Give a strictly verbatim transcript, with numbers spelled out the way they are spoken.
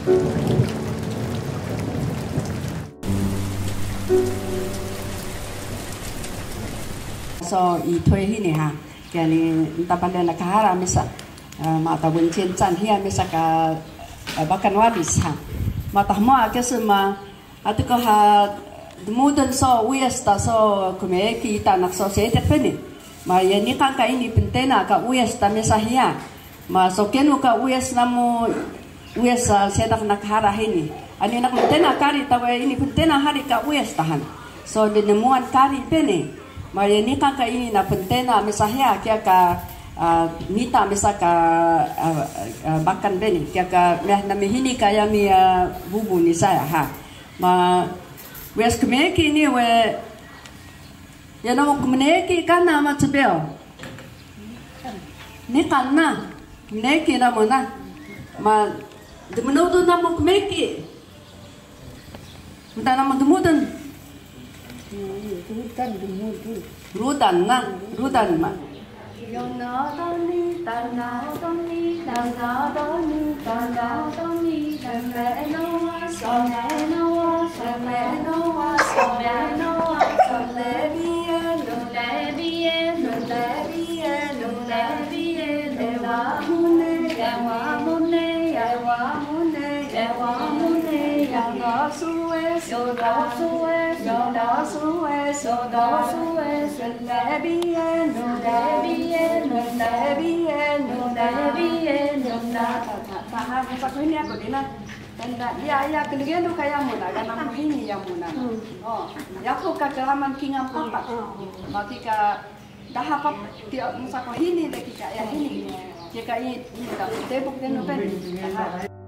So, i Twe hini ha. Kiya ni nta pande na kahara mesa. Eh, ma ta Wincin can hiya mesa ka, eh, Bakan Walis ha. Ma ta hmuwa kesun ma Ato ka ha dmudul so uyas ta so kmeeki ita naq so seediq peni. Ma iya niqan ka ini pntena ka uyas ta mesa hiya. Ma so kenu ka uyas namu uyas, ah, seediq naq hara hini. Ani naq pntena kari ta we ini pntena hari ka uyas ta han. So dnemuan kari peni. Ma iya niqan ka ini na pntena mesa hiya kiya ka, ah, mita mesa ka, ah, ah, Bakan peni. Kiya ka meh nami hini ka yami, ah, bubu ni saya ha. Ma, wiyas kmeeki ni we, ya namu kmeeki kana ma cbeyo. Niqan na, kmeeki namu na. Ma, dmnudu namu kmeeki. Mta namu dmudul. Rudan na, rudan ma. Taha, masa ko hini yaku di na. Tanda, iya, iya, klgenu ka yamu na, ga namu hini yamu na. Oh, yaku ka klaman kingal papat. Ma kika daha pap, ti, masa ko hini de kika, ya hini. Kika i, ini ka tebuk denu peni. Taha.